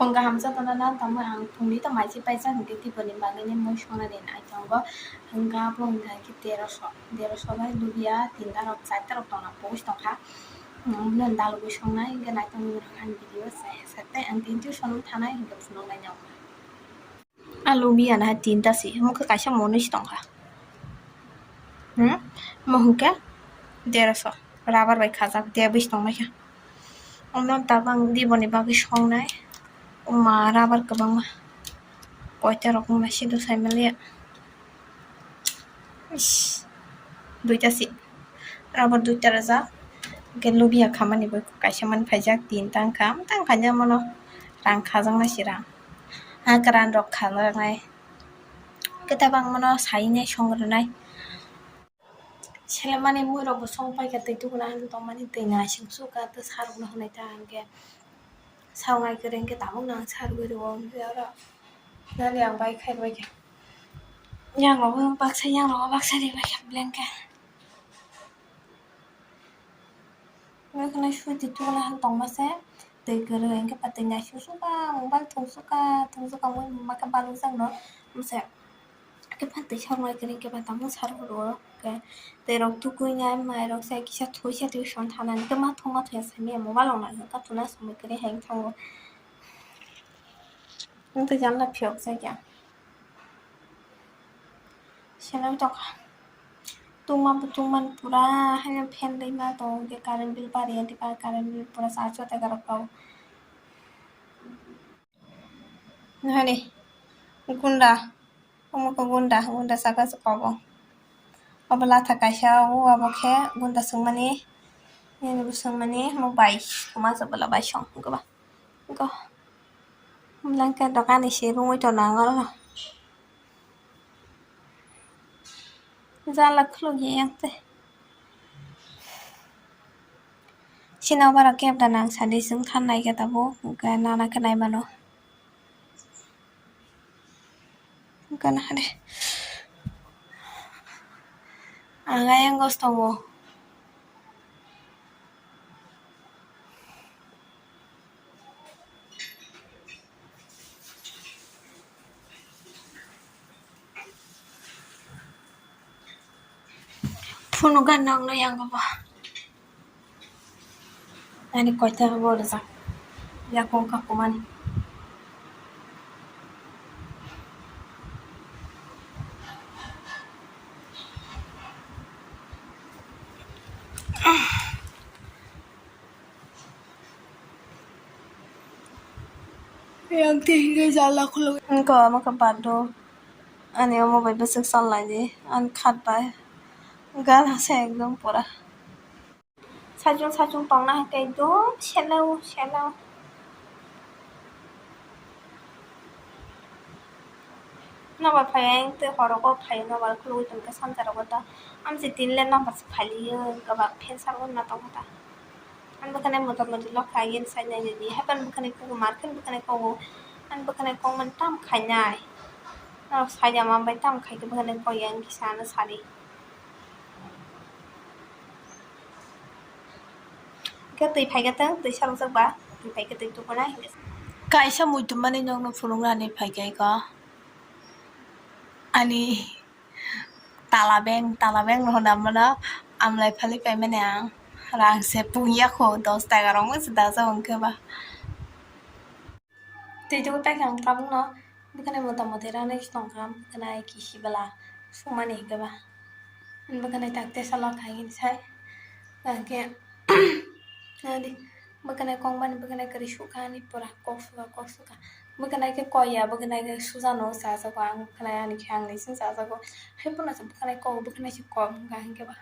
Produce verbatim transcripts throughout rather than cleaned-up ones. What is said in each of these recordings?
Ang kaham jotono na tamo ang phungni to mai se paijak hwnkhe tiboni bagwini mui songna de nai tongo. Hwnkha bo hwnkha khe teroso, teroso bai lubia tinta rok charta rok tongna pogis tongkha. Ang dalugwi songnai hwnkhe nai tongwi rok ani video se se tei ang tin tuition thanai hwnkhe phunuknai nai. A lubia na tinta se, omo khe kaisa monwi se tongkha. Hmm? Omo hwnkhe deroso rubber bai khajak, tei bwswi tonglaikha. Omo tabang diboni bagwi songnai. Oma rubber kwbangma. Koita rok wngma se do sai manliya. Ish, duita se. Rubber duita rwjak. Hwnkhe lubia khamani bo kaisa mani phaijak, tinta wngkha. Tang khaina mano rang khajaknai se rang. Ha kwran rok khajaknai. Khe tabang mano sainai song rwnai. Selemani mui rok bo song paikha, twi tubuna hinwi tongmani, twi naising sukha, tei sarokno hwnwi ta hwnkhe. Sawngai kwrwi hwnkhe tabukno ang sarwi rwo, hwnkhe oro nani ang bai khairokbaikha. Yang rogo baksa, yang rogo baksa ribaikha blanket. Wngkha na sui twi tubuna hinwi tongma se, twi kwrwi hwnkhe ba twi naising sukha, mobile thung sukha, thung sukha, mui ma khe balukjakno, mose. Khe phan twi sarnai kwrwi khe ba tamo sar horo khe tei rok tukui nai mai rok sai kisa thoi sa twi son thanani khe ma thuma thoi sa mia mobile rok nai kha tuna samui kwrwi hai thango. Wng twi janla phiyok jakya. Seno tokha. Tungma bo tungmani pura haino fan rwima tongo hwnkhe current bill bari ya diba current bill pura charge o tei rok kau. Nahani gunda. Omo khe gunda, gunda saka se kobo. Obo latha kaisa o, obo khe gunda swngmani, nini bo swngmani, omo bai, kwma se bwla bai song, wngkha ba? Wngkha. Blanket rok ani se rungwi tongna ang oro. Jala khuluk ya yang tei. Sini o bara kebda nang sadi chwng than nai khe tabuk, hwnkhe nana khe nai mano. Gana hade. Ang ayang gos tongo. Phunuk gana nang no yang bo. Ani koita bo rijak. Yakung kakumani. Yang twi hwnkhe jala khulugwi. Wngkha omo khe bado. Ani omo bai bwswk chol lai di. Ani khat bai. Gana se ekdom pura. Saichung saichung tongna hai khe ekdom selao selao. Nobar phai ang tei horogo phai nobar khulugwi tongkha sanjarogo ta. Amsi tinle nobar se phailio wngkha ba phensa wngna tongkha ta. Ang bwkhwnai mota moti lokha agini side nai nini hapan bwkhwnai kugo markhe bwkhwnai kogo. Ang bwkhwnai kok mani tam khainai. Norok side ama bai tam khaikhe bwkhwnai kok yang kisa ano sari. Khe twi phaikhe tei twi sarokjak ba twi phaikhe twi tukunai. Kaisa muitu mani nokno phunuknani phaikhe eko ani tala beng tala beng no hwnna mano amlai phali paimani ang rang se pungya kho dos taka rok se dajak hwnkhe ba. Tei tuku tai khe ang tabukno bwkhwnai mota moti ranai se tongkha, bwkhwnai kisi bwla sumani hwnkhe ba. Bwkhwnai tak tesa lok hai hwn sai. Hwnkhe nadi bwkhwnai kok mani bwkhwnai kwrwi sukha ani pura kok sukha kok sukha. Bwkhwnai khe kok ya bwkhwnai khe sujano chajago ang bwkhwnai ani khe ang naisin chajago. Hai phano se bwkhwnai kok bwkhwnai se kok wngkha hwnkhe ba.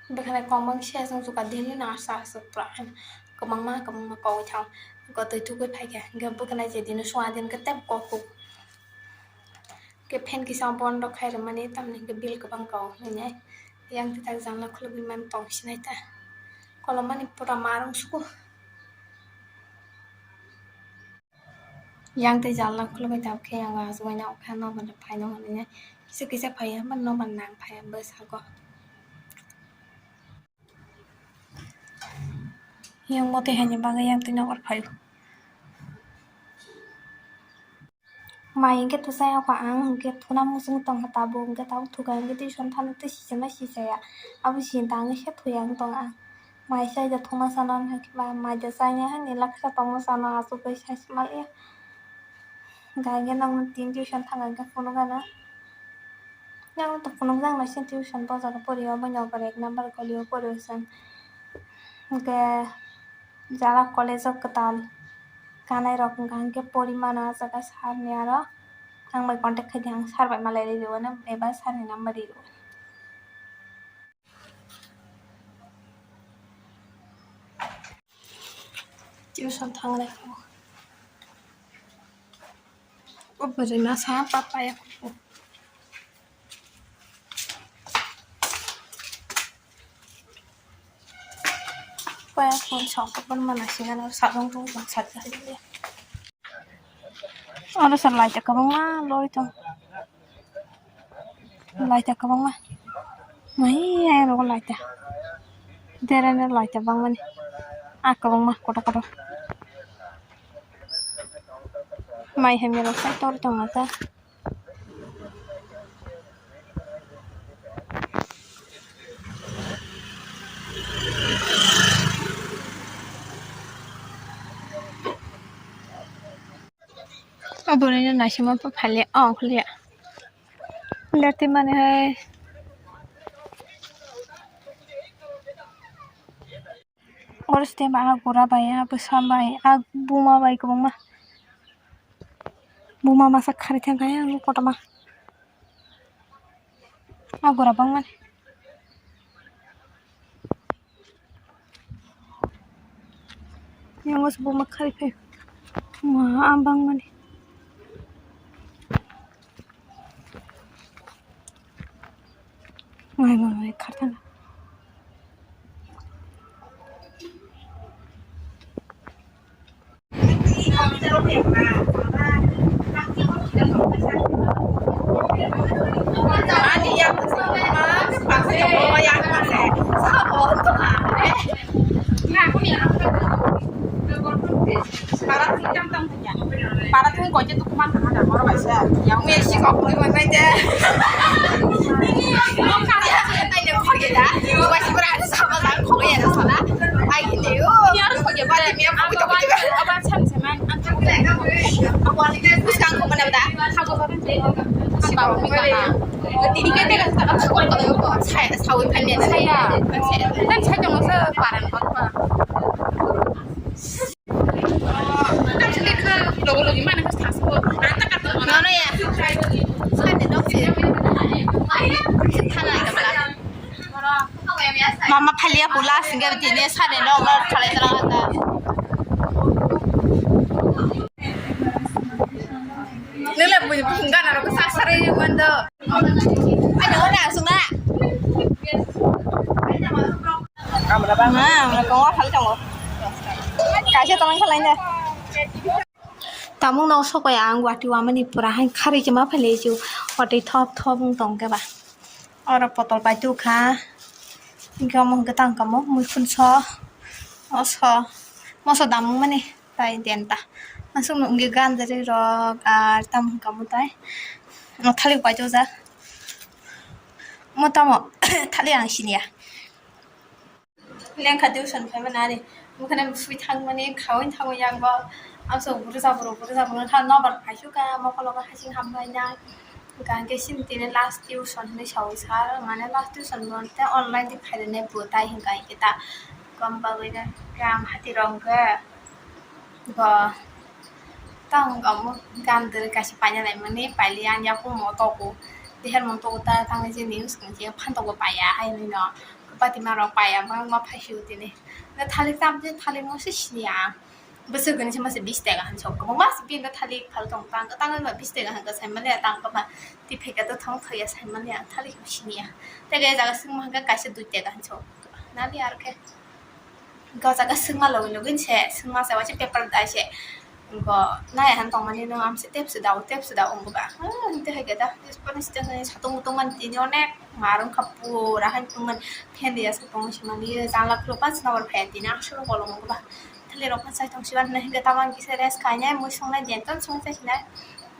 Bwkhwnai kok mang se aswk sukha daily no aswk aswk pura kwbangma kwbangma kok thang kotoi thugwi phaikha hwnkhe bwkhwnai je dino sung adin khe tei kok kuk khe fan kisa bondo khai rwmani tamni hwnkhe bill kwbang kok hinwi yang tei tak janla khulugwi mani tong sinai ta kolomani pura ma rwng sugo. Yang tei jala khulugwi tabuk khe yang asugwi nokha nobar phaino hwnwi kisa kisa phaiya hwnba nobar nang phaiya bwskango. Yang mote haini bagwi yang twi nokbar phaio. Mai hwnkhe thusai o ang hwnkhe thuna muchung tongkha tabuk hwnkhe tabuk thuka hwnkhe tuition thani tei sichima sichaya. Abo sinta ang se thuya wng tong ang. Mai chaida thuma sana hwnkhe ba maida chaina hani laksa tongma sana achuk bai sai se maya. Hwnkhe ang nokno tin tuition thangkha hwnkhe phunukgana. Yang to phunukjak naising tuition bo jaga pori o, bo nokbar ek number goli o pori o chwng. Hwnkhe jaga college o kwtal kanai rok wngkha hwnkhe pori mano ah jaga sir ni aro ang bai contact khai di, ang sir bai malai ri rw ano eba sir ni number ri rw. Tuition thangnai. O bwrwi masa papa ya. Paya phone song ko pon mana singa na sabong tong tong sat. Oro sa laita kwbangma loi tong. Laita kwbangma. Mai ai rogo laita. Derene laita bangmani. A kwbangma kotor kotor. Mai hamya rok sai tor tong ta. Obo nini naisingma phalia, oh, phalia. Leti mani hai. Oro site ba ah gura bai, ah bwsa bai, ah buma bai kwbangma. Buma masa khari thang kaya ang kotorma. Ah gura bangmani. Yang mas buma khari phai. Ma, ah bangmani. Mai, mai, mai, khartana. Para thung koi je tukuman kahana oro bai sa. Yang me si kok ni man bai je. Kok kari ha kaya tai le kok ya da. Wa si bra ada sama sama kok ya da sana. Ai ni yo. Ni harus kok ya ba ni me kok to kok. Aba chan chan man. Ang kok ya. Aku ani kan bukan kok mana da. Aku kok kan je. Ang baru ni kana. Tini kan dia kan tak kok kok. Saya sawi kan dia. Saya. Dan saya cuma separan kok. Logo logi mana kas tas ko. Anta kata mana ya? Sani dok si. Thala kata. Mama phalia pula singa tini sani dok lo thala thala kata. Nila bui bui gana ro sa sare mando. Ano na suna. Mama, mama, kau hal tong. Kaisa tong khalai na. Tamung no sokoi ang Guwahati wamani pura hai khari chima phale ju. Watwi thop thop wng tong khe ba. Oro potol pai tu kha. Hingke omo hingke tang kamo muikhun so. Oso. Moso damung mani. Tai den ta. Aswk no wngwi gandari rok ar tamo hwnka mwtai. O thalik bai to ja. Mo tamo thalik ang siniya. Lengkha tuition phaima nari. Bukhana bwswi thangmani khaui thangui yang bo. Amso buru jaburu buru jaburu tha nobar phaisukha mokolo bo hasing hambai na. Hwnkha hwnkhe chini tini last tuition hinwi saui sir, mane last tuition bo tei online di khairoknai bwtai hwnkha hwnkhe ta. Gom bagwi no gram hati rok hwnkhe bo tang omo gan dwrwi kaisa paina naimani pailiya ani yakung mo togo, teher mo togo ta tangwi je news kwrwi je phantok bo paiya hai hinwi no bati ma rok paiya bangma phaisio tini. Thalik tam je thalik mo se siniya. Bwswk hwnwi se masa bish taka hinwi sok. Kwbangma se bini thalik phal tong tang, tang ba bish taka hinwi sai manya, tang ba twi phaika to thong thaiya sai manya, thalik siniya. Tei o jaga swngma hwnkha kaisa dui taka hinwi sok. Nani aro khe o jaga swngma logi logi se swngma se waisa paper dai se. Go nai han tongmani no am se tep se dao, tep se dao wngkha ba. Hwnkhe hai khe da, satung mutung mani tini onek. Marung kha pura hai tongmani, phen riya se tongwi se mani, janla khuluk ma swnamar phai tini aswk bolong wngkha ba. Thali rok ma chai tong sibar hinwi hwnkhe tabang kisa rest khainai, mui songnai den ton song chai sinai.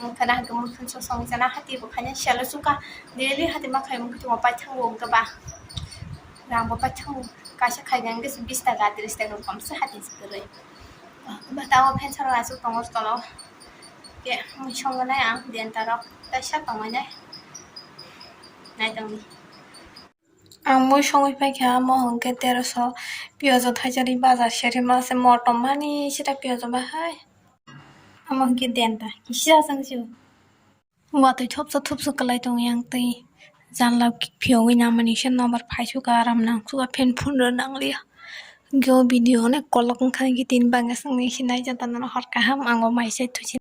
Wngkha na hwnkhe mui khunso song chana hati bo khainai siyalo chukha. Daily hati ma khai wngkhe tongma paithango wngkha ba. Rang bo paithango, kaisa khaina hwnkhe bis taka tris taka rok komsa hati se kwrwi. Ba tabo phen sarok aswk tongo tolo. Ke mui songnai ang den tarok taisa tongwi nai. Naitongdi. Ang mui songwi paikha, amo hwnkhe teroso piyajo thaijani bazar seri mase motom mani sita piyajo bahai. Amo hwnkhe denta kisa chwng sio. Watwi thopsa thopsa kwlai tongwi ang twi janla phiyogwi nangmani se nobar phaisu ka aram nangsu ka phen phunrw nangliya. Hwnkhe o video onek kolok wngkha hwnkhe tini bangsa wngwi se naijak tongmani hor kaham ang o mai se thusi.